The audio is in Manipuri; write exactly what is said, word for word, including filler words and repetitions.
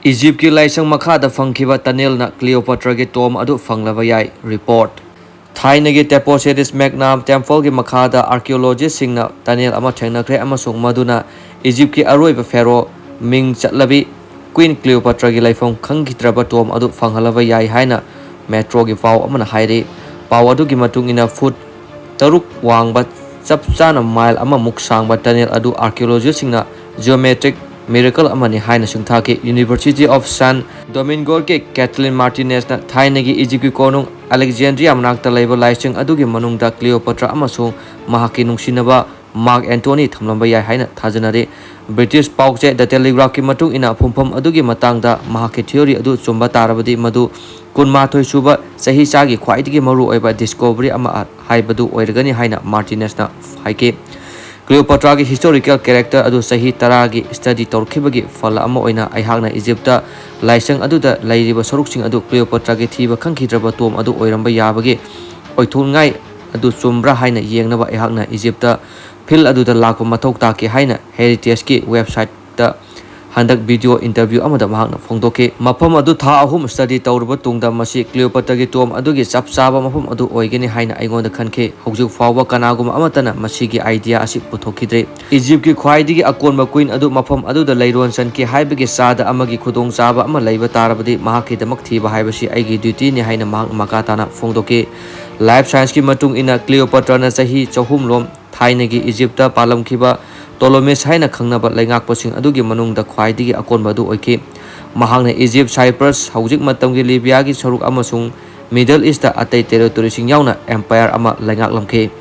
ꯏꯖꯤꯞꯀꯤ ꯂꯥꯏꯁꯪ ꯃꯈꯥꯗ ꯐꯪꯈꯤꯕ tunnelꯅ Cleopatraꯒꯤ tomb ꯑꯗꯨ ꯐꯪꯂꯕ ꯌꯥꯏ꯫ Report꯫ ꯊꯥꯏꯅꯒꯤ Taposiris Magnum templeꯒꯤ ꯃꯈꯥꯗ archaeologistꯁꯤꯡꯅ tunnel ꯑꯃ ꯊꯦꯡꯅꯈ꯭ꯔꯦ ꯑꯃꯁꯨꯡ ꯃꯗꯨꯅ ꯏꯖꯤꯞꯀꯤ ꯑꯔꯣꯏꯕ pharaoh, ꯃꯤꯡ ꯆꯠꯂꯕꯤ Queen Cleopatraꯒꯤ ꯂꯩꯐꯝ ꯈꯪꯈꯤꯗ꯭ꯔꯕ tomb ꯑꯗꯨ ꯐꯪꯍꯜꯂꯕ ꯌꯥꯏ ꯍꯥꯏꯅ Metroꯒꯤ ꯄꯥꯎ ꯑꯃꯅ ꯍꯥꯏꯔꯤ꯫ ꯄꯥꯎ ꯑꯗꯨꯒꯤ ꯃꯇꯨꯡ ꯏꯟꯅ, foot ꯇꯔꯨꯛ ꯋꯥꯡꯕ, ꯆꯞ ꯆꯥꯅ mile ꯑꯃꯃꯨꯛ ꯁꯥꯡꯕ tunnel ꯑꯗꯨ archaeologistꯁꯤꯡꯅ geometric miracle ꯑꯃꯅꯤ ꯍꯥꯏꯅ ꯁꯤꯡꯊꯥꯈꯤ꯫ University of San Domingoꯒꯤ Kathleen Martinezꯅ ꯊꯥꯏꯅꯒꯤ ꯏꯖꯤꯞꯀꯤ ꯀꯣꯅꯨꯡ Alexandria ꯃꯅꯥꯛꯇ ꯂꯩꯕ ꯂꯥꯏꯁꯪ ꯑꯗꯨꯒꯤ ꯃꯅꯨꯡꯗ Cleopatra ꯑꯃꯁꯨꯡ ꯃꯍꯥꯛꯀꯤ ꯅꯨꯡꯁꯤꯅꯕ Mark Antony ꯊꯝꯂꯝꯕ ꯌꯥꯏ ꯍꯥꯏꯅ ꯊꯥꯖꯅꯔꯤ꯫ British ꯄꯥꯎꯆꯦ The Telegraphꯀꯤ ꯃꯇꯨꯡ ꯏꯟꯅ, ꯐꯨꯝꯐꯝ ꯑꯗꯨꯒꯤ ꯃꯇꯥꯡꯗ ꯃꯍꯥꯛꯀꯤ theory ꯑꯗꯨ ꯆꯨꯝꯕ ꯇꯥꯔꯕꯗꯤ, ꯃꯗꯨ ꯀꯨꯟꯃꯥꯊꯣꯏ ꯁꯨꯕ ꯆꯍꯤꯆꯥꯒꯤ ꯈ꯭ꯋꯥꯏꯗꯒꯤ ꯃꯔꯨꯑꯣꯏꯕ discovery ꯑꯃ ꯍꯥꯏꯕꯗꯨ ꯑꯣꯏꯔꯒꯅꯤ ꯍꯥꯏꯅ Martinezꯅ ꯍꯥꯏꯈꯤ꯫ Cleopatraꯒꯤ historical character ꯑꯗꯨ ꯆꯍꯤ ꯇꯔꯥꯒꯤ study ꯇꯧꯔꯛꯈꯤꯕꯒꯤ ꯐꯜ ꯑꯃ ꯑꯣꯏꯅ, ꯑꯩꯍꯥꯛꯅ ꯏꯖꯤꯞꯇ ꯂꯥꯏꯁꯪ ꯑꯗꯨꯗ ꯂꯩꯔꯤꯕ ꯁꯔꯨꯛꯁꯤꯡ ꯑꯗꯨ Cleopatraꯒꯤ ꯊꯤꯕ ꯈꯪꯈꯤꯗ꯭ꯔꯕ tomb ꯑꯗꯨ ꯑꯣꯏꯔꯝꯕ ꯌꯥꯕꯒꯤ ꯑꯣꯏꯊꯣꯛꯅꯤꯡꯉꯥꯏ ꯑꯗꯨ ꯆꯨꯝꯕ꯭ꯔꯥ ꯍꯥꯏꯅ ꯌꯦꯡꯅꯕ ꯑꯩꯍꯥꯛꯅ ꯏꯖꯤꯞꯇ field ꯑꯗꯨꯗ ꯂꯥꯛꯄ ꯃꯊꯧ ꯇꯥꯈꯤ ꯍꯥꯏꯅ Heritageꯀꯤ websiteꯇ ꯍꯟꯗꯛ video interview ꯑꯃꯗ ꯃꯍꯥꯛꯅ ꯐꯣꯡꯗꯣꯛꯈꯤ꯫ ꯃꯐꯝ ꯑꯗꯨ ꯊꯥ ꯑꯍꯨꯝ study ꯇꯧꯔꯕ ꯇꯨꯡꯗ, ꯃꯁꯤ Cleopatraꯒꯤ tomb ꯑꯗꯨꯒꯤ ꯆꯞ ꯆꯥꯕ ꯃꯐꯝ ꯑꯗꯨ ꯑꯣꯏꯒꯅꯤ ꯍꯥꯏꯅ ꯑꯩꯉꯣꯟꯗ ꯈꯟꯈꯤ꯫ ꯍꯧꯖꯤꯛ ꯐꯥꯎꯕ ꯀꯅꯥꯒꯨꯝꯕ ꯑꯃꯠꯇꯅ ꯃꯁꯤꯒꯤ idea ꯑꯁꯤ ꯄꯨꯊꯣꯛꯈꯤꯗ꯭ꯔꯤ꯫ ꯏꯖꯤꯞꯀꯤ ꯈ꯭ꯋꯥꯏꯗꯒꯤ ꯑꯀꯣꯟꯕ queen ꯑꯗꯨ ꯃꯐꯝ ꯑꯗꯨꯗ ꯂꯩꯔꯣꯟ ꯆꯟꯈꯤ ꯍꯥꯏꯕꯒꯤ ꯆꯥꯗ ꯑꯃꯒꯤ ꯈꯨꯗꯣꯡꯆꯥꯕ ꯑꯃ ꯂꯩꯕ ꯇꯥꯔꯕꯗꯤ, ꯃꯍꯥꯛꯀꯤꯗꯃꯛ ꯊꯤꯕ ꯍꯥꯏꯕꯁꯤ ꯑꯩꯒꯤ dutyꯅꯤ ꯍꯥꯏꯅ ꯃꯍꯥꯛꯅ ꯃꯈꯥ ꯇꯥꯅ ꯐꯣꯡꯗꯣꯛꯈꯤ꯫ Life Scienceꯀꯤ ꯃꯇꯨꯡ ꯏꯟꯅ, Cleopatraꯅ ꯆꯍꯤ ꯆꯍꯨꯝ ꯂꯣꯝ ꯊꯥꯏꯅꯒꯤ ꯏꯖꯤꯞꯇ ꯄꯥꯜꯂꯝꯈꯤꯕ Ptolemies ꯍꯥꯏꯅ ꯈꯪꯅꯕ ꯂꯩꯉꯥꯛꯄꯁꯤꯡ ꯑꯗꯨꯒꯤ ꯃꯅꯨꯡꯗ ꯈ꯭ꯋꯥꯏꯗꯒꯤ ꯑꯀꯣꯟꯕ ꯑꯗꯨ ꯑꯣꯏꯈꯤ꯫ ꯃꯍꯥꯛꯅ ꯏꯖꯤꯞ, Cyprus, ꯍꯧꯖꯤꯛ ꯃꯇꯝꯒꯤ ꯂꯤꯕꯤꯌꯥꯒꯤ ꯁꯔꯨꯛ, ꯑꯃꯁꯨꯡ Middle Eastꯇ ꯑꯇꯩ territoryꯁꯤꯡ ꯌꯥꯎꯅ empire ꯑꯃ ꯂꯩꯉꯥꯛꯂꯝꯈꯤ꯫